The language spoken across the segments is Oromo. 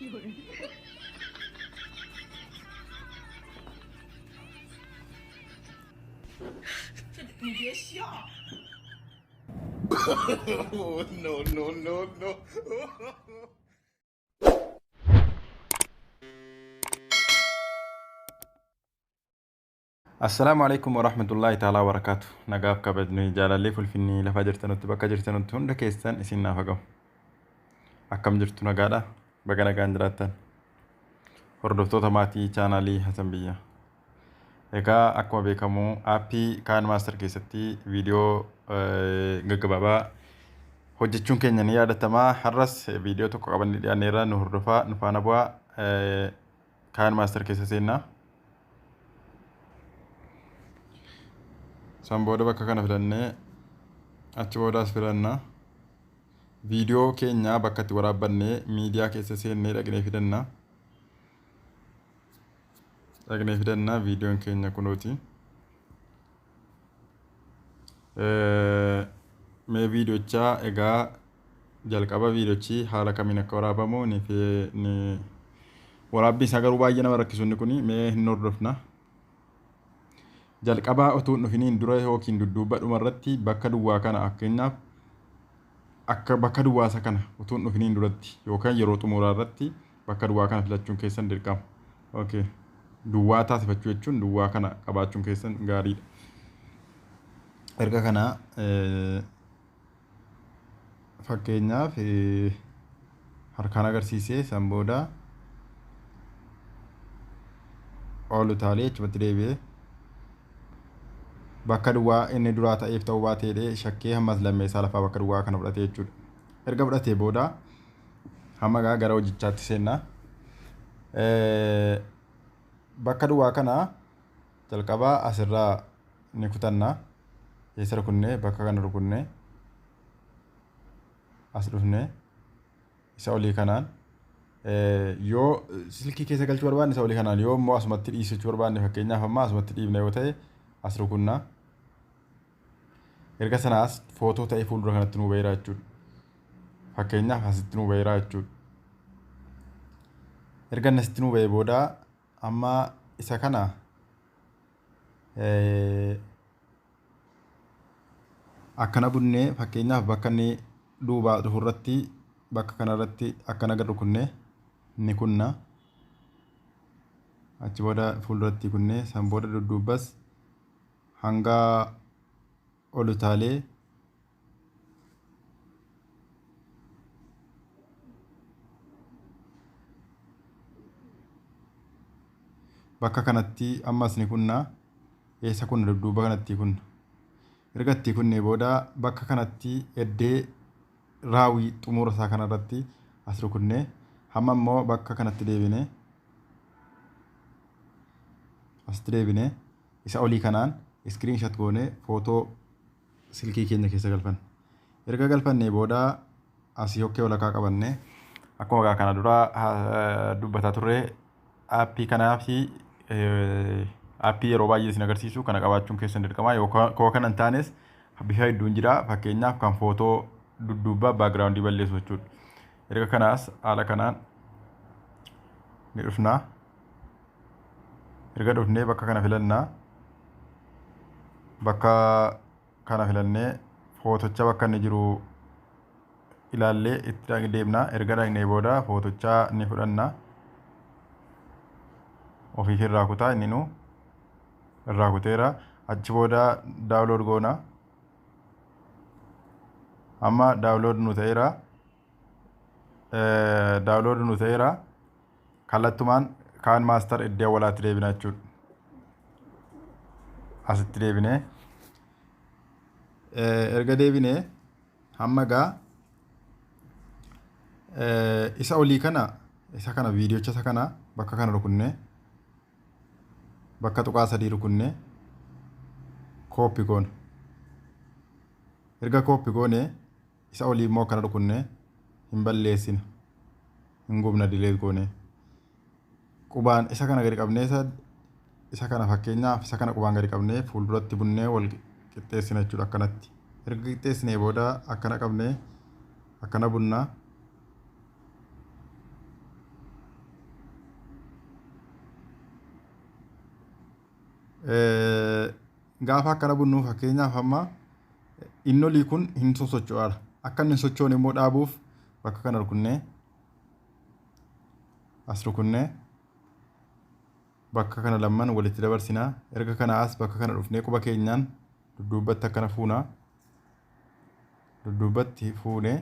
你别笑。 No, no, no, no. Assalaamu alaikum warahmatullaahi ta'aalaa wabarakaatu. Nagaaf kabajni jaalallee fulfinni lafa jirtanutti bakka jirtanutti hunda keessan isin naaf hagamu. Akkam jirtu, nagaadha? Baga nagaan jiraattan. Hordoftoota maatii chaanaalii Hasan Biyya. Egaa akkuma beekamu aappii KineMaster keessatti viidiyoo gaggabaabaa hojjechuun keenya ni yaadatama. Har'as viidiyoo tokko qabannee dhiyaanneerra, nu hordofaa, nu faana bu'aa. KineMaster keessa seennaa. San booda bakka kana filannee achi boodaas filanna. Viidiyoo keenya bakka itti waraabbannee miidiyaa keessa seennee dhaqnee fidanna. Dhaqnee fidanna, viidiyoon keenya kunooti. Mee viidiyochaa egaa jalqaba viidiyochi haala kamiin akka waraabamu ni ni waraabbii isaa garuu baay'ee nama rakkisu inni kuni, mee hin hordofna. Jalqabaa utuu hin dhufiniin dura yookiin dudduuba dhuma irratti bakka duwwaa kana, fakkeenyaaf akka bakka duwwaa isa kana utuu hin dhufiniin duratti yookaan yeroo xumuraa irratti bakka duwwaa kana filachuun keessan dirqama. Okay. Duwwaa taasifachuu jechuun duwwaa kana qabaachuun keessan gaariidha. Erga kana fakkeenyaaf harkaan agarsiisee san booda ol utaalee achumatti deebi'ee bakka duwwaa inni duraa ta'eef ta'uu baateedhe shakkee hammas lammeessaa lafaa bakka duwwaa kana fudhatee jechuudha. Erga fudhatee booda hamma gaa gara hojichaatti seenna. Bakka duwwaa kana jalqabaa asirraa ni kutanna. Eessa rukunnee? Bakka kana rukunnee as dhufnee isa olii kanaan yoo silkii keessa galchuu barbaanne isa olii kanaan, yoo immoo asumatti dhiisachuu barbaanne, fakkeenyaaf amma asumatti dhiibna yoo ta'e, as rukunnaa. Erga sanaas footoo ta'ee fuuldura kanatti nuu baheera jechuudha. Fakkeenyaaf asitti nuu baheera jechuudha. Erga inni asitti nuu bahee booda amma isa kana akkana bunnee, fakkeenyaaf bakka inni duubaa dhufu irratti, bakka kanarratti akkana gad rukunnee ni kunna. Achi booda fuulduratti kunnee san booda dudduubbas hanga ol utaalee bakka kanatti ammas ni kunna. Eessa kunna? Dudduuba kanatti kunna. Erga itti kunnee booda bakka kanatti eddee raawwii xumura isaa kanarratti as rukunnee hamma immoo bakka kanatti deebinee asitti deebinee isa olii kanaan screenshot goonee footoo silkii keenya keessa galfanna. Erga galfannee booda asii hokkee walakkaa qabannee akkuma egaa kana dura dubbataa turre aappii kanaa fi aappii yeroo baay'ee isin agarsiisu kana qabaachuun keessan dirqama. Yookaan koo kana hin taanes bifa hedduun jira, fakkeenyaaf kan footoo dudduuba background balleessu jechuudha. Erga kanaas haala kanaan ni dhufna. Erga dhufnee bakka kana filannaa. Bakka kana filannee footocha bakka inni jiru ilaallee itti deemna. Erga dhaqnee booda footochaa ni fudhanna. Ofiif irraa kutaa, inni nu irraa kuteera. Achi booda download goona. Amma download nu ta'eera. Download nu ta'eera. Kallattumaan KineMaster iddoo awwalaatti deebina jechuudha. Asitti deebinee erga deebinee hamma gaa isa olii kana, isa kana, viidiyocha isa kana bakka kana rukunnee, bakka tuqaa sadii rukunnee copy goona. Erga copy goone isa olii immoo akkana rukunnee hin balleessina. Hin gubna, delete goone. Qubaan isa kana gadi qabnee isa kana, fakkeenyaaf isa kana qubaan gadi qabnee fuulduratti bunnee wal qixxeessina jechuudha akkanatti. Erga qixxeessinee booda akkana qabnee akkana bunnaa. Gaafa akkana bunnu fakkeenyaaf amma inni olii kun hin sosocho'aadha. Akka inni hin sochoone immoo dhaabuuf bakka kana rukunnee as rukunnee bakka kana lamman walitti dabarsinaa. Erga kana as bakka kana dhufnee quba keenyaan dudduubatti akkana fuunaa. Dudduubatti fuunee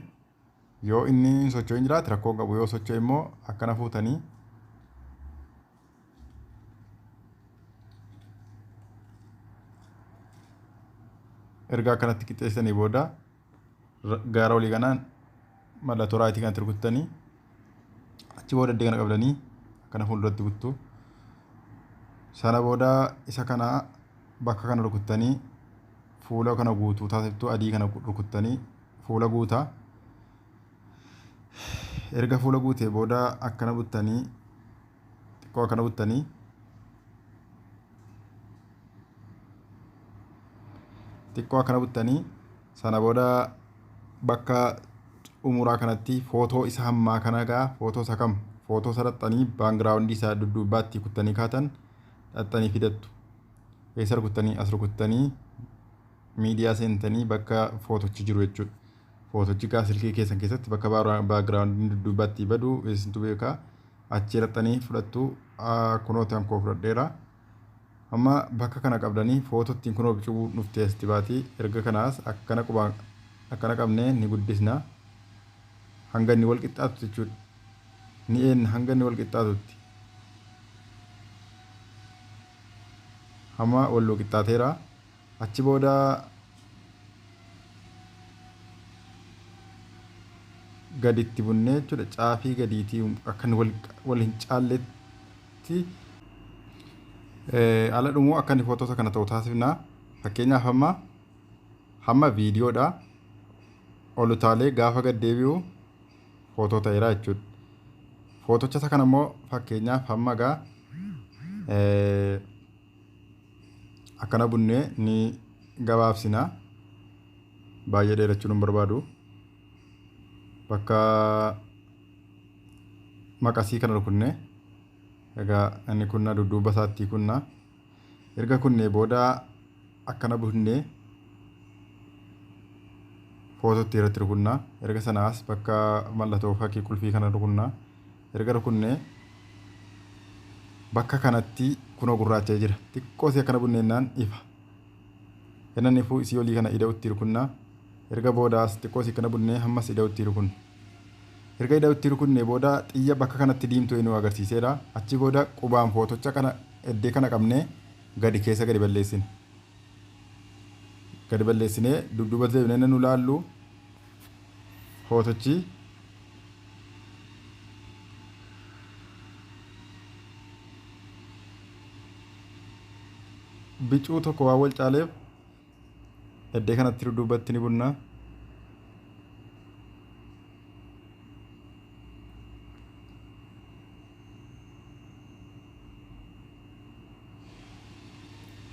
yoo inni hin socho'in jiraate rakkoo hin qabu. Yoo socho'e immoo akkana fuutanii erga akkanatti qixxeessanii booda gaara olii kanaan mallattoo raayitii kanatti rukuttanii achi booda iddoo kana qabdanii akkana fuulduratti buttu. Sana booda isa kana bakka kana rukuttanii fuula kana guutuu taasiftu, adii kana rukuttanii fuula guutaa. Erga fuula guutee booda akkana buttanii xiqqoo akkana buttanii xiqqoo akkana buttanii sana booda bakka xumuraa kanatti footoo isa hammaa kana gaa footoo isa kam footoo isa dhaxxanii baangiraawundii isaa dudduubaatti kuttanii kaatan dhaxxanii fidattu. Eessa rukuttanii? As rukuttanii miidiyaa seentanii bakka footochi jiru jechuudha. Footochi gaa silkii keessan keessatti bakka baangiraawundiin dudduubaatti badu isintu beekaa, achi dhaxxanii fudhattu. Kunooti kan koo fudhadheera. Amma bakka kana qabdanii footoo ittiin kunoo bicuu nuftee asitti baatii. Erga kanaas akkana qubaan akkana qabnee ni guddisna. Hanga inni wal qixxaatu jechuudha. Ni eenna hanga inni wal qixxaatutti. Hamma wal qixxaateera. Achi booda gaditti bunnee jechuudha. Caafii gadiitii akka inni wal hin caalletti ala dhumuu akka inni footoo kana ta'u taasifna. Fakkeenyaaf hamma viidiyoodha. Ol utaalee gaafa gad deebi'u footoo ta'eera jechuudha. Footocha isa kana immoo fakkeenyaaf hamma gaa akkana bunnee ni gabaabsina. Baay'ee dheerachuu hin barbaadu. Bakka maqasii kana rukunnee egaa inni kunna dudduuba isaatti kunna. Erga kunnee booda akkana bunnee footootti irratti rukunnaa. Erga sanaas bakka mallattoo fakkii qulfii kana rukunnaa. Erga rukunnee bakka kanatti kunoo gurraacha'ee jira. Xiqqoo isii akkana bunneennaan ifa. Innan ifuu isii olii kana ida'utti rukunnaa. Erga boodaas xiqqoo isii akkana bunnee hammas ida'utti rukunna. Erga ida'utti rukunnee booda xiyya bakka kanatti diimtuu nu agarsiiseera. Achi booda qubaan footocha kana eddee kana qabnee gadi keessa gadi balleessina. Gadi balleessinee dudduuba deebinee nu laallu footochi bicuu tokko waan wal caaleef eddee kanatti dudduubatti ni bunna.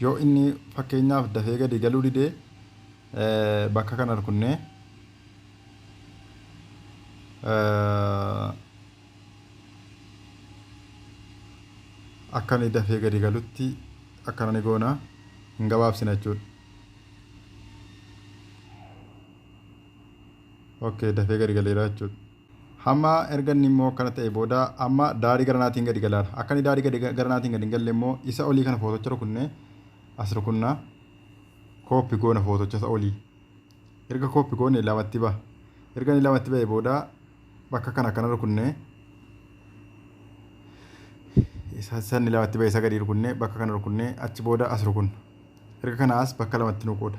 Yoo inni fakkeenyaaf dafee gadi galuu didee bakka kana rukunnee akka inni dafee gadi galutti akkana ni goona, hin gabaabsina jechuudha. Okay, dafee gadi galeera jechuudha. Hamma erga inni immoo akkana ta'e booda amma daarii gara naatiin gadi galaara. Akka inni daarii gadi gara naatiin gadi hin galle immoo isa olii kana footocha rukunnee as rukunnaa, kooppi goona footocha isa olii. Erga kooppi goone lamatti baha. Erga inni lamatti ba'e booda bakka kana akkana rukunnee isa sanni lamatti ba'e isa gadi rukunnee bakka kana rukunnee achi booda as rukunna. Erga kana as bakka lamatti nu qooda.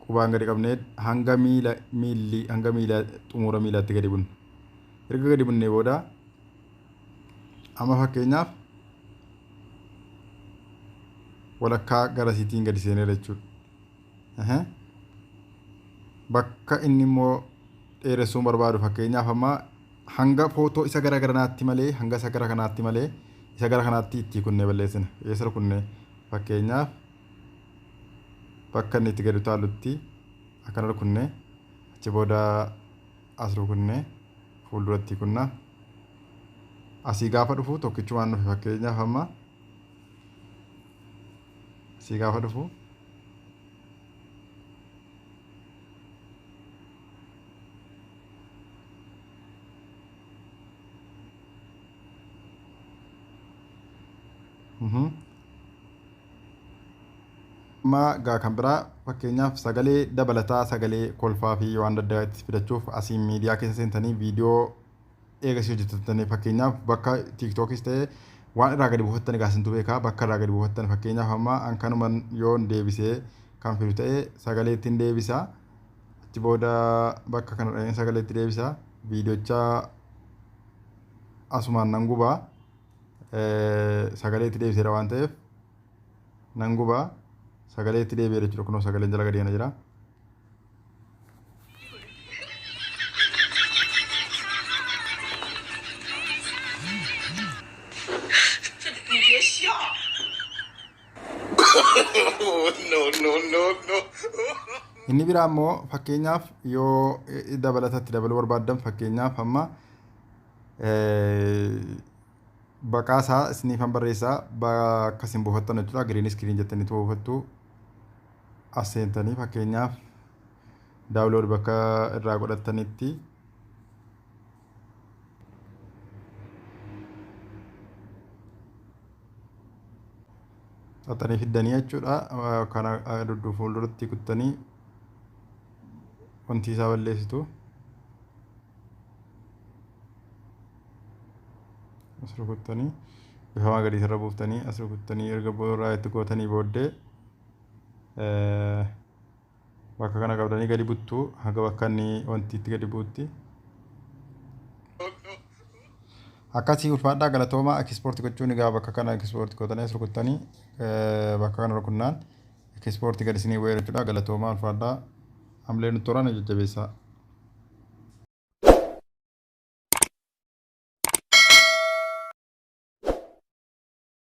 Qubaan gadi qabnee hanga miila miilli hanga miila xumura miilaatti gadi bunna. Erga gadi bunnee booda amma fakkeenyaaf walakkaa gara isiitiin gadi seeneera jechuudha. Bakka inni immoo dheeressuun barbaadu fakkeenyaaf amma hanga footoo isa gara garanaatti malee hanga isa gara kanaatti malee isa gara kanaatti itti kunnee balleessina. Eessa rukunnee fakkeenyaaf bakka inni itti gadi utaalutti akkana rukunnee achi booda as rukunnee fuulduratti kunna. Asii gaafa dhufu tokkichumaan dhufe fakkeenyaaf amma Asii gaafa dhufu Amma gaa kan biraa, fakkeenyaaf sagalee dabalataa, sagalee kolfaa fi waan adda addaa itti fidachuuf, asiin miidiyaa keessa seentanii viidiyoo eegasii hojjetatanii, fakkeenyaaf bakka TikTokis ta'e waan irraa gadi buufattan egaa isintu beekaa bakka irraa gadi buufattan. Fakkeenyaaf amma an kanuman yoon deebisee kan fidu ta'e sagalee ittiin deebisa. Achi booda bakka kana dhaqeen sagalee itti deebisa. Viidiyocha asumaan nan gubaa, sagalee itti deebiseera waan ta'eef nan gubaa, sagalee itti deebi'ee jechuudha. Kunoo sagaleen jala gadi kana jira. 你别笑。 No, no, no, no. Inni biraa immoo fakkeenyaaf yoo dabalatatti dabaluu barbaaddan, fakkeenyaaf amma baqaa isaa isiniifan barreessaa, bakka isin buufattan jechuudha. Green screen jettaniitu buufattu. As seentanii fakkeenyaaf download bakka irraa godhattanitti xaxanii fiddanii jechuudha. Kana duddu fuulduratti kuttanii wanti isaa balleessitu. As rukuttanii bifa magariisa irra buuftanii, as rukuttanii erga irraa itti gootanii booddee bakka kana qabdanii gadi buttuu haga bakka inni wanti itti gadi buutti. Akkasii ulfaadhaa, galatoomaa. Export gochuun egaa bakka kana export gootanii as rukuttanii, bakka kana rukunnaan export gadi isinii bu'eera jechuudha. Galatoomaa, ulfaadhaa. Hamilee nutti toran jajjabeessaa.